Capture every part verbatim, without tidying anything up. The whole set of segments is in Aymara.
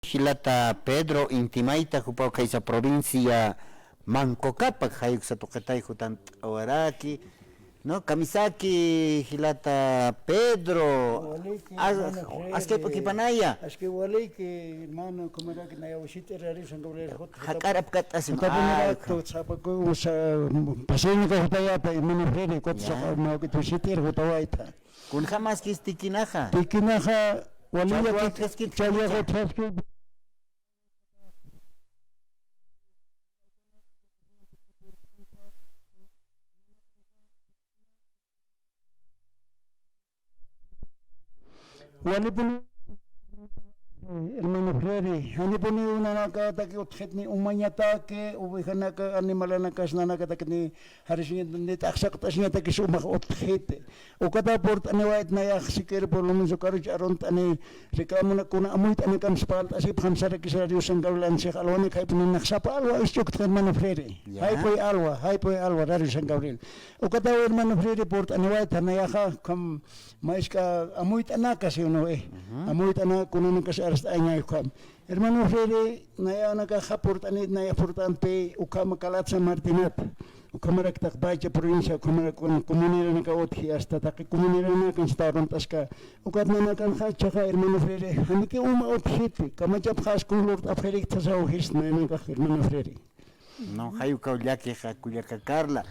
Jilata Pedro, intimayta jupaw khaysa provincia Mancocapac, jay uksa tuqitay jutant'awaraki, ¿no? Kamisaki, jilata Pedro. Waliki, a-, hermano Freddy. Askay p'ukipanaya. Askay waliki, hermano, kumaraki naya usit'ir rarisan doble jut-, jak'ar apkat'asim. Ay, pasaynaka jutayata, hermano Freddy, kutsa, ya, mawkit usit'ir jutawayta. Kunjamaskis tikinaxa. Tikinaxa, waliya, challwa utjaskit, challwa utjaskit. Walipuni, hermano Freddy, janipuni nanakataki utjitni umañataki, ovejanaka, animalanakas nanakatakni, jarisiña, ni t'aqsaqt'asiñatakis umax utjiti. Ukata purt'aniwayt nayax siquiera por lo menos ukaruch arunt'ani, reclamona kuna amuyt'anakam spalt'asipxam sarakis Radio San Gabriel ansix alwanak jaypuni nax sapa alwa isch'uktxa hermano Freddy. Ya. Jaypuy alwa, jaypuy alwa Radio San Gabriel. Ukataw hermano Freddy purt'aniwayt nayaxa, ukham mask'a amuyt'anaka, ¿sí o no, eh? Ujú. Amuyt'ana kunanakas arst'aña ukham. Hermano Freddy, nayanakaxa purt'anit, naya purt'anpi ukham Calata San Martinat. Ukhamarak taqpacha provincia, ukhamarak kun-, comuneranaka utji, hasta taqi comuneranakan sista arunt'aska. Ukat nanakanxa jichhaxa hermano Freddy, janiki uma utjiti, kamachapxas kun lurt'apxirikta sasaw jis nayanakax hermano Freddy. No, jay ukaw llakixa kullaka Carla.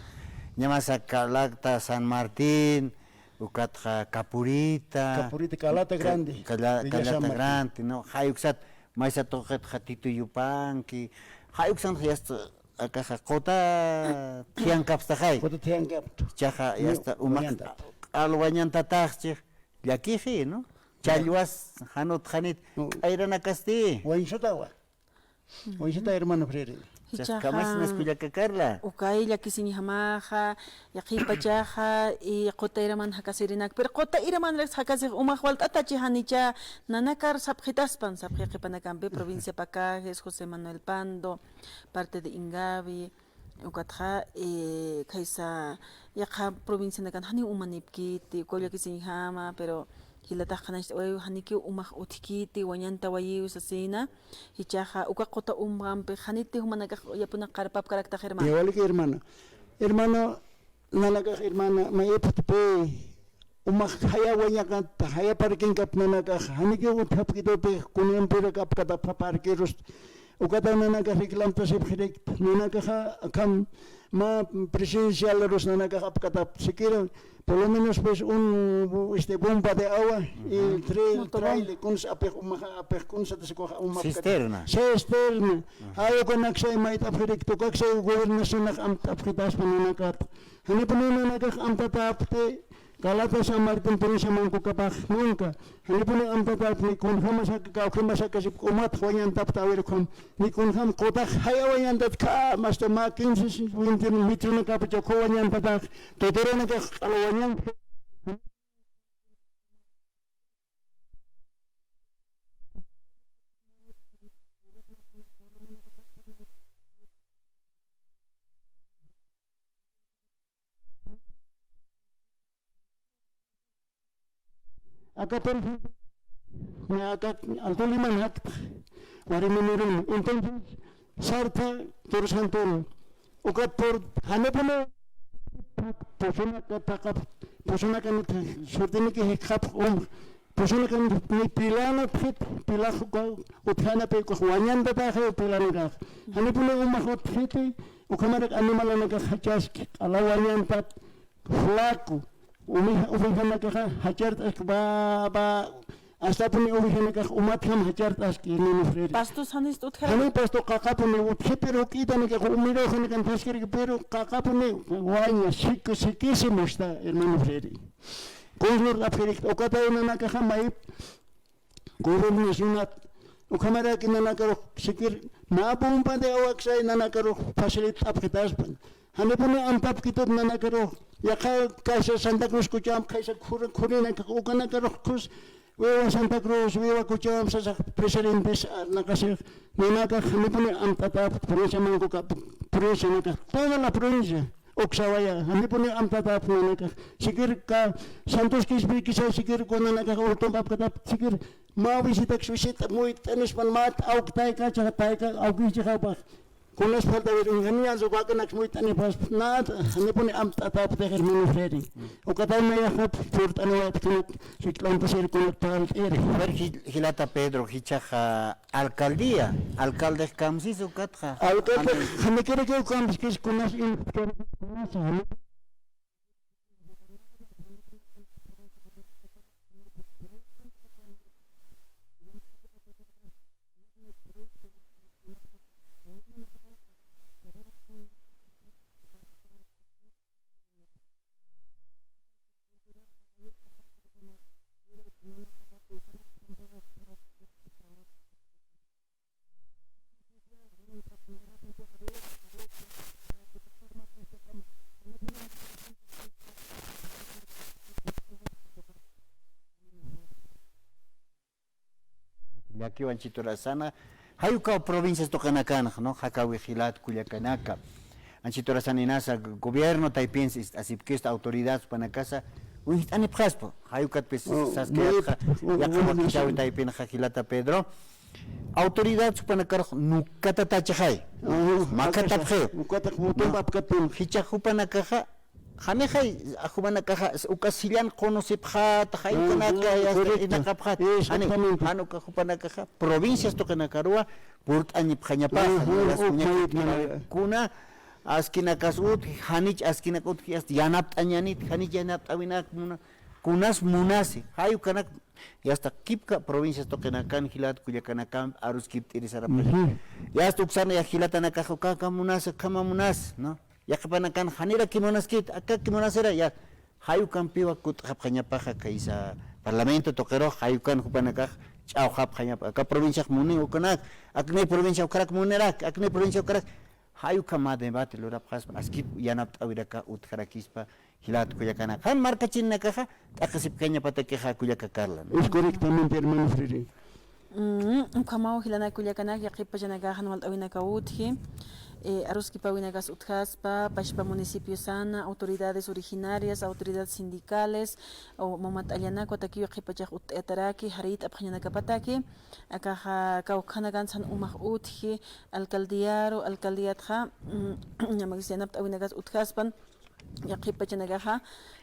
Ñamasa Calata San Martín, ukatxa Capurita. Capurita, Calata Grande. Ca-, Cala-, Villa San Martín. Calata Grande, ¿no? Jay uksat, maysa tuqitxa Tito Yupanqui. Jay uksan yasta akaxa quta thiyankapstaxay. Quta thiyankaptu. Jichhaxa yasta umax q'al wañantataxchix, llakixi, ¿no? Challwas, janut, janit, k'ayranakasti. Wañsutawa. Wañsuta hermano Freddy. Jichhaxa, kamasinas kullaka Carla. Ukay llakisiñjamaxa, yaqhipachaxa, y qutayraman jakasirinak. Pero qutayramanraks jakasix umax walt'atachi janicha nanakar sapxitaspan, sapxi qhipanakampi, provincia Pacajes, José Manuel Pando, parte de Ingavi, ukatxa, eh, khaysa yaqha provincianakan janiw umanipkiti, ukaw llakisiñjama, pero jilatax qhanañcht'awayiw janikiw umax utjkiti, wañantawayiw sasina, jichhaxa uka quta umxampi, janiti jumanakax yapuna qarpapkaraktax, hermano. Ya, waliki, hermano. Hermano, nanakax, hermana, mayipxtpi, umax jaya wañaqat, jaya parquenkap nanakax, janikiw utjapkitupix, kunampirak apkatapxa parqueros, ukata nanakax reclamtasipxirikta, nanakaxa akham mä presencial rus nanakax apkatapta, siquiera, por lo menos, pues, un, este, bomba de agua, y el tra-, trailer, kuns apix, umaxa apix, kuns atasikuxa, umaxa cisterna. Cisterna. Jay ukanaksa mayt'apxirikta, ukaksay gobernacionax amt'apxitaspa nanakata. Janipuni nanakax amtatapxti, Calata San Martín, provincia Mancocapac, nunca. Janipuni amtatapxti, ni kunjamas aka, kawkhimas akasipki umat wañantapxta, a ver, ukham, ni kunjam qutax jaya wañantat, kham, hasta mä quince, veinte metronakapacha ukhu wañantatax, tuturanakax q'al wañant. Aka por, aka Alto Liman jakta, Wariminirun. Entonces, sarta, Todos Santos, ukat por, janipuni, pusunaka taqap, pusunakanit, surtiniki jikxapx, um, pusunakanit, ni pilanatxit, pilax uka, utjanapi, ukax wañantataxi, pilanakax. Janipuni umax utjiti, ukhamarak animalanakax jachaski, q'ala wañantat, flaco, umi-, ovejanakaxa jachart'aski, va, va, astapuni ovejanakax umatjam jachart'aski, hermano Freddy. Pastos janist utjara. Jani pasto qaqapuni utji, pero k'itanakax umiruxanakan thaskirki, pero qaqapuni waña, sik-, siquísimo está, hermano Freddy. Kunjur apxirikta, ukatay nanakaxa mayip, gobernacionat, ukhamaraki nanakarux siquir mä bomba de agua aksay nanakarux facilitt'apxitaspan. Janipuni amtapkitut nanakarux, yaqha kaysa Santa Cruz kuchämp khaysa khur-, khurinakax ukanakarux khus, wiwa Santa Cruz, wiwa kuchämp sasax presidentes, a, naqasix, nanakax janipuni amt'atapxta, provincia Mancocapac, provincianakax, toda la provincia. uksawaya, janipuni amtatäpxi nanakax. Siquiera Santos Quispi kisa siquiera kunanakax ultump'apkatap, siquiera mä visitax visita, muyt'anispan mä t'awk taykachaxa tayka awkichixapax. Kunas falta ver, ingeniero, wakinak muyt'anipxaspa, nada, janipuni amtatäpxi, hermano Freddy. Ukatay mayaxap, purt'aniwayapxi, rikch'ampasir kunak parlt'iri. A ver, ji-, jilata Pedro, jichhaxa alcaldía, alcaldex kamsis ukatxa. Alcalde, Ante- janikiraki kamskis kunas in-, kunas, jani- Llakiw anchhiturasana, jay ukaw provincias tuqinakanxa, ¿no? Jakawi jilat kullakanaka. Anchhiturasana inasa gobierno taypinsa ist'asipkista, autoridades jupanakasa, uñjt'anipxaspa, jay ukatpis saskayatxa, yaqha wakichäwi taypinxa jilata Pedro. Autoridades jupanakarux nukatatachaxay. Makatapxiw. Ukatax votump'apkatpun. Jichhax jupanakaxa, janixay, jupanakaxa, uka sillan qunusipxäta, jay ukanaka, inaqapxäta. Jani, jan uka jupanakaxa, provincias tuqinakaruwa, purt'añipxañapaxa, kuna, askinakas utji, janich askinak utji, hasta yanapt'añanit, janich yanapt'äwinak muna, kunas munasi, jay ukanak, y hasta kipka provincias tuqinakan, jilat kullakanakamp aruskipt'iri sarapxi. Y hasta uksana ya jilatanakax, uka, uka munasa, ukhama munasa, ¿no? Yaqhipanakan janiraki munaskit, akaki munasira, ya, jay ukampiwa kut'xapxañapaxa, kaysa Parlamento tuqirux, jay ukan jupanakax ch'awxapxañapa, aka provinciax muni ukanak, akni provincia ukarak munirak, akni provincia ukarak, jay ukham mä debate lurapxaspa, askit yanapt'äwiraka utjarakispa, jilat kullakanaka. Jan markachirinakaxa, t'aqhisipkañapatakixa kullaka Carla, ¿no? Es correctamente, hermano Freddy. Mm, ukhamaw jilanaka kullakanaka, yaqhip pachanakaxa jan walt'äwinakaw utji, eh, aruskipäwinakas utjaspa, pachpa municipiosana, autoridades originarias, autoridades sindicales, o mamat t'allanakwa takiw yaqhip pachax utt'ayataraki, jarït'apxañanakapataki, akaxa kawkhanakansa jan umax utji, alcaldiaru, alcaldiatxa, mm, ñamakis yanapt'äwinakas utjaspan, yaqhip pachanakaxa,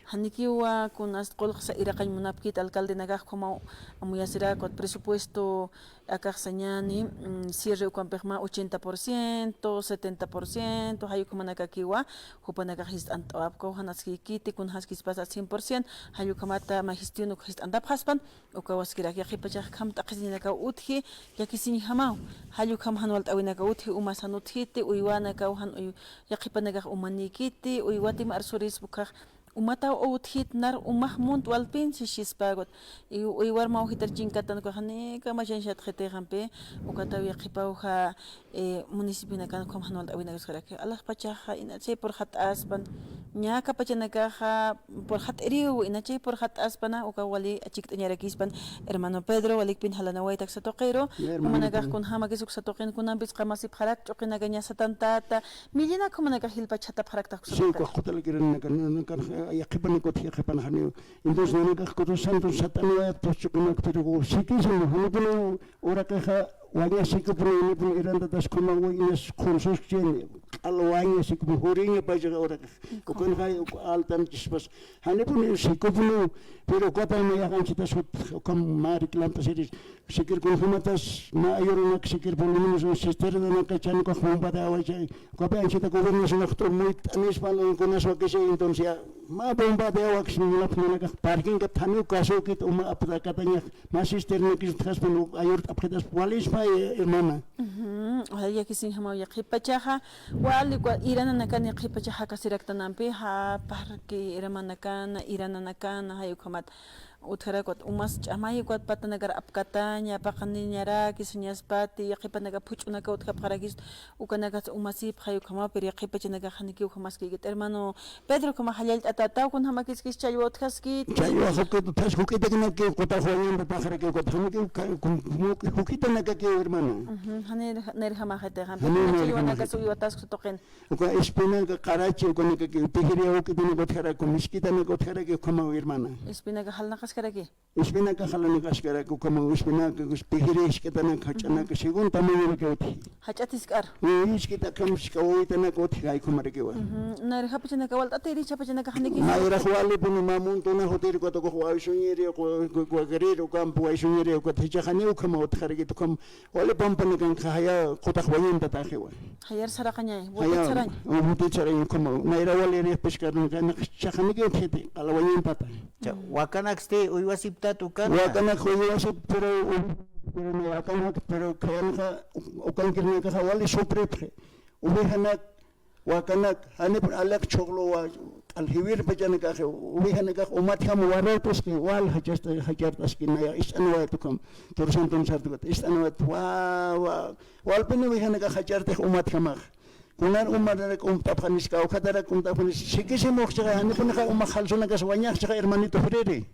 janikiwa kunast qullqsa iraqañ munapkit alcaldenakax, ukhamaw amuyasirakwa presupuesto akax sañäni, mm, cierre ukampix mä ochenta por ciento, setenta por ciento, jay ukhamanakakiwa, jupanakax jist'ant'awapkaw, jan askïkiti, kunjaskispas cien por ciento, jay ukhamata mä gestión uk jist'antapxaspan, ukawaskirak yaqhip pachax akham t'aqhisiñanakaw utji, llakisiñjamaw, jall ukham jan walt'äwinakaw utji, umas jan utjiti, uywanakaw jan uy-, yaqhipanakax umanïkiti, uywatim arsurispa ukkhax, umataw utjit nar umax munt walpin sisispäkut, y uywar mawjitar chinkatan ukax, janiw kamachanchätxitixampi, ukataw yaqhipawja, eh, municipionakan ukham jan walt'äwinakaskiraki. Alaxpachaxa, ina chay purxat'aspan, ñä akapachanakaxa purxat'iriw, ina chay purxat'aspana, uka wali achikt'añarakispan, hermano Pedro, walikpin jalanawayta aksa tuqiru, jumanakax kunjamakis uksa tuqin kunampis qamasipxarak, ch'uqinakaña satantäta, millinaka jumanakax jilpachxatapxarakta aksa tuqin. Sí, ukax qutalakiranaka, nanakax, yaqhipanak utji, yaqhipan janiw. Entonces, nanakax kutu Santos sat'anwayapxta ch'uqinak, pero sikismu, janipuniw, uraqixa waña sikupuni, janipuni irantatas ukhama wañas qunsuskchini, q'al waña sikupuni, juriña paychaxa uraqix. Ukanxa, uka altanchispas, janipuni sikupuni, pero ukata mayax anchhitas ukham mä reclampasiris, siquir kunjamatas mä ayurunak, siquir por lo menos un cisternanak, chay ukax bomba de agua chay, ukapi anchhita gobernacionax t'umuyt'anispan, kunas wakisi, entonces ya, mä bomba de agua, nanakax parquinkat, janiw kasukit, uma aptakatañax, mä cisternakis utjaspan, ayurt'apxitaspa, walispa, eh, hermana. Ujú, wali llakisiñjamaw yaqhip pachaxa, wali, wa-, irananakan yaqhip pachaxa jakasiraktanampi, ja, parque, hermanakana, irananakana, jay ukhamat, Utjarak ukat umas ch'amay ukat patanakar apkataña, paqaniñaraki, suñaspati, yaqhipanaka phuch'unaka utjapxarakis, ukanakatsa umasipxay ukhamaw, pero yaqhipachanakax janikiw ukhamaskïkit, hermano Pedro, ukhama jallallt'atataw, kunjamakis challwa utjaskiti. Challwa juk'it utjas, juk'itakinaki qutax wañantataxaraki, ukat janikiw ka-, kun-, juk'itanakakiw, hermana. Ujú, janir, nirjamaxiti, jan-, Janir, nirjamaxiti. Challwanakas uywatasksa tuqin. Uka espinaca qarachi, ukanakakiw pijiriya juk'itanaka utjaraki, miskitanaka utjaraki ukhamaw, hermana. Espinaca jalnaqaskaraki. Espinaca jalnaqaskaraki ukhamaw, espinaca, pijiriya jisk'itanaka, jach'anaka, según tamañonaka utji. Jach'at jisk'ar. Uy, jisk'ita akham jisk'a wawitanaka utji, jay ukhamarakiwa. Ujú. Nayra japachanaka walt'atiri, chapachanaka janiki. Nayrax walipuni mä montona jutiri, ukat ukax waysuñiri, uka, uka, uka, ukampi waysuñiri, ukat jichhax janiw ukhama utjarakit ukham, wali pampanakanxa jaya qutax wañantataxiwa. Jayar saraqañay, jaya, watit sarañ. Watit sarañ ukhamaw. Nayra waliri pescarnaka, naqcha janiki utjiti, qala wañantata. Cha, wakanaksti uywasiptat ukanxa. Wakanak uywasip, pero, pero na wakanak, pero khayanxa, ukankirnakaxa wali sufripxi. Ovejanak, wakanak, janipun alak chhuqlu wa, q'al jiwirpachanakaxi, ovejanakax umatjam warart'aski, wal jachasta, jachart'aski, naya ist'anwayat ukham, turusan tunsartukat, ist'anwayat, wa, wa, walpini ovejanakax jachartix umatjamax. Kunar umararak umt'apxanis, kawkhatarak umt'apxanis, sikisimux chiqa, janipunixa umax jalsunakas wañax chiqa, hermanito Friri.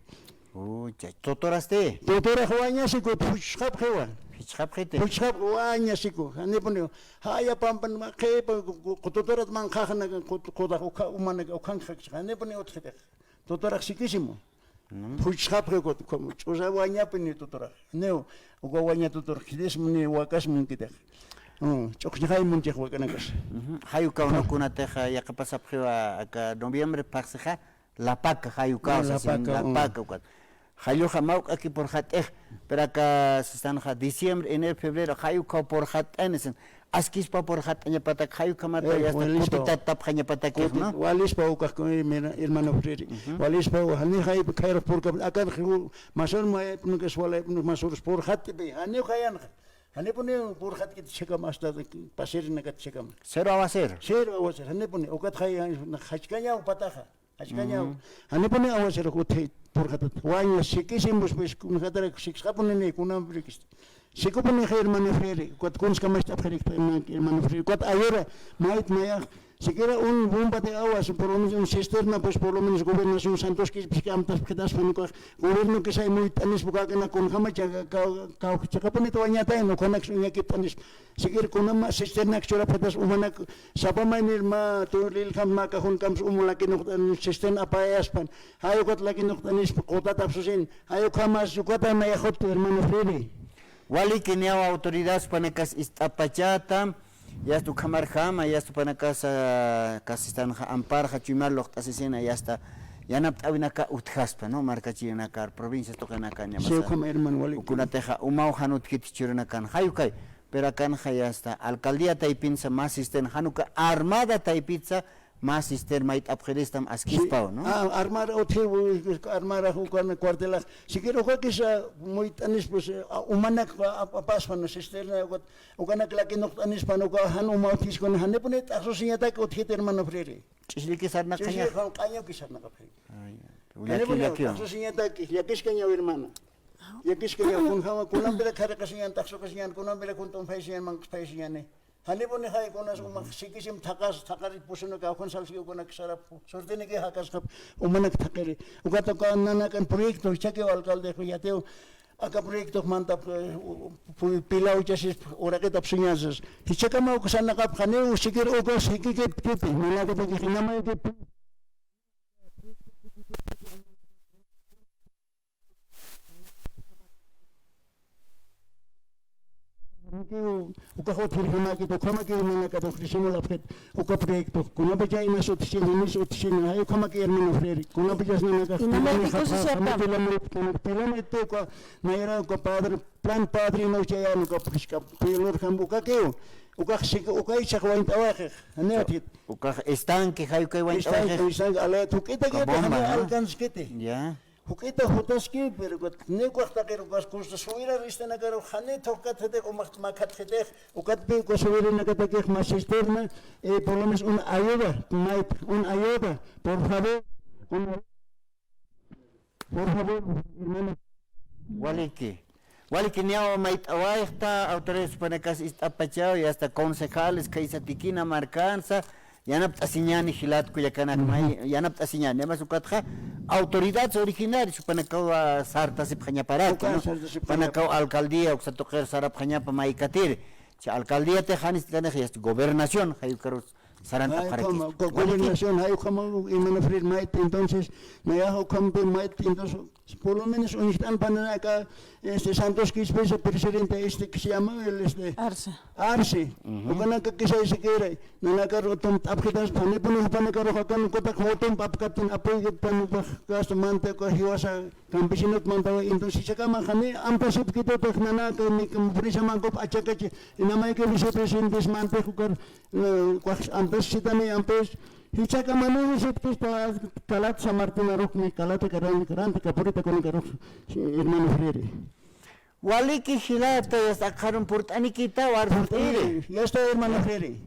Uy, chay, tuturasti. Tuturaq wañasiku, phuchxapxiwa. Phuchxapxiti. Phuchxap wañasiku, janipuni, jaya pampan, qhipa, ku-, ku-, tuturat manqhaxnaka, ku-, qutax ukha, umanaka, ukhanqhak chiqa, janipuni utjitix. Tuturaq sikisimu. Mm. Phuchxapxi, ku-, ku-, ch'usa wañapini tuturaq. Niw, uka waña tuturaq, khitismuni, wakasmunkitix. Mm, ch'uxñaxaymunchix wakanakas. Ujú. Jay ukaw, ah, kunatixa yaqhipasapxiwa aka noviembre phaxsixa, La Paca, jay ukaw, no, La Paca, La Paca, ukat. Jalluxa mawk'aki purxat'ix, pero aka sistanxa diciembre, enero, febrero, jay ukaw purxat'ani, sin, askispa purxat'añapatak, jay ukhamata, eh, ya está, walispa, kutitatapxañapatak, kuti, ¿no? Walispa ukax, eh, mira, hermano Friri. Ujú. Walispa, jani jay, khayra purkap, akan, masur, may, nukis, walay, masur, purxat'ipi, jani khayanxa. Janipuni purxatkit chhakam hasta pasirinakat chhakam. Cero aguacero. Cero aguacero. Janipuni, ukat jay, jachkañaw pataxa. Jachkañaw. Mm. Janipuni aguacero utji purxatat. Waña, sikisimus, pues, kunjatarak siksxapunini, kunamprikist. Sikupuni, hermano Friri, ukat kunskamacht'apxirikta, hermano Friri, ukat ayura, mayt mayax, siquiera un bomba de agua, si por lo menos un cisterna, pues, por lo menos gobernación Santos Quispe, que amtas, que das, pues, gobierno que se muy tanis, porque que no, kunjama, cha, ka, ka, chiqapunit wañatay, no, ukanak uñakipt'anis. Siquiera kunama cisternak churapxatas umanak, sapa maynir mä, tu lilkham mä cajonkams umulaki nuqt'an cisterna apayaspan. Jay ukat laki nuqt'anis, qutatapsusin. Jay ukhamas, ukata mayaxut, hermano Friri. Waliki niyaw autoridad, jupanakas ist'apachata, yasta ukhamarjama, yasta jupanakasa, kasistanxa amparxa, chuymar luqt'asisina, yasta yanapt'awinaka utjaspa, ¿no? Markachirinakar, provincias tuqinakar, sí, ñamasa. Ukham, hermano, waliki. Ukunatixa umaw jan utjkiti churinakan, jay ukay. Pero akanxa yasta alcaldía taypinsa mä cisterna, jan uka armada taypitsa mä cisterna mayt'apxiristam askispaw, ¿no? Ah, armada utji, armada ukan cuartelax. Siquiera ukakisa muyt'anis, pues, ah, umanak, ah, ah, apaspan cisterna, ukat, ukanak laki nuqt'anispan, uka jan uma utjiskuna, janipuni t'axsusiñatak utjit, hermano Friri. Ch'islliki sarnaqaña. Ch'islliki sarnaqapxi. Ay, ay. Janipuni t'axsusiñatak, llakiskañaw, hermano. Llakiskañaw, kunjama, kunampira khariqasiñan, t'axsukasiñan, kunampira kunt'umphaysiñan, manq'spaysiñani. Janipuni jay kunas umax sikisim thaqas, thaqari pusuna kawkhan salsikiw kunak sarap, surtiniki jakasqap, umanak thaqiri. Ukata uka nanakan proyecto, jichhakiw alcalde, yatiw, aka proyecto mantap, eh, u-, u-, pilaw chasis, uraqitap suñasas. Jichhakama uka sarnaqapxaniw, siquir uka sikikipkipi, nanakataki jinamaykipki. Ukax utjirjamäkit, ukhamäki nanakax ofrecimulapxit, uka proyecto, kunapachas inas utjchini, inis utjchini, jay ukhamäki hermano Frederick, kunapachas nanakax, inamay pikunsi siyapam. Pilamit, pilamit, uka, nayra, uka padre, plan padrino, chayan, uka, pishka, pilurjam, ukakiw, ukax sik, uka ichhax wañt'awayxix, janiw utjit. Ukax estanque, jay ukay wañt'awayxix. Estanque, estanque, ala, juk'ita uka que bomba, janiw, ¿no? Alcanzkiti. Ya. Juk'ita jutaski, pero niw ukax taqir ukas kusta suwira ristanakaru, jani thukatxitix, umax makhatxitix, ukatpi uka suwirinakatakix mä cisterna, eh, por lo menos una ayuda, mayt, una ayuda, por favor, una Por favor, hermano. Waliki. Waliki, niyaw mayt'awayxta, autoridades jupanakas ist'apachaw, y hasta concejales, khaysatikina markansa, yanapt'asiñäni jilat kullakanak, may, yanapt'asiñäni. Además, ukatxa autoridades originarias, jupanakaw sartasipxañaparaki, ¿no? Sartasipxañapa. Jupanakaw alcaldía, uksa tuqir sarapxañapa maykatiri. Cha alcaldíatix jan ist'kanix, y hasta gobernación, jay ukarus sarantapxarakis. Jay ukhama, go-, gobernación, jay ukhama, hermano Freddy, mayt'i, entonces, nayax ukhampi mayt'i, entonces, por lo menos, uñjt'anpa nanaka, este, Santos Quispe, ese presidente, este, que se llama, el, este, Arce. Arce. Ujú. Ukanaka, que se dice que era, nanaka, rotom, t'apxitas, panipuni, panaka, rojakan, kotak, jotom, papkatin, apoyo, tan, gasto, mante, ko, jiwasa, campesino mantawa, entonces, chakama, jani, amtasipkitutix, nanaka, mi, como, precisamente, achakachi, y namayka, vicepresidente, mante, jukar, eh, kwax, amtasitani, amtas, Jichhakamanïsipkista kalat San Martín arukni, kalata karan-, karanta kapurita kunakarux, hermano Freddy. Waliki jilata, yasta akxarun purt'anikita, warp'iri. Ya está, hermano Freddy.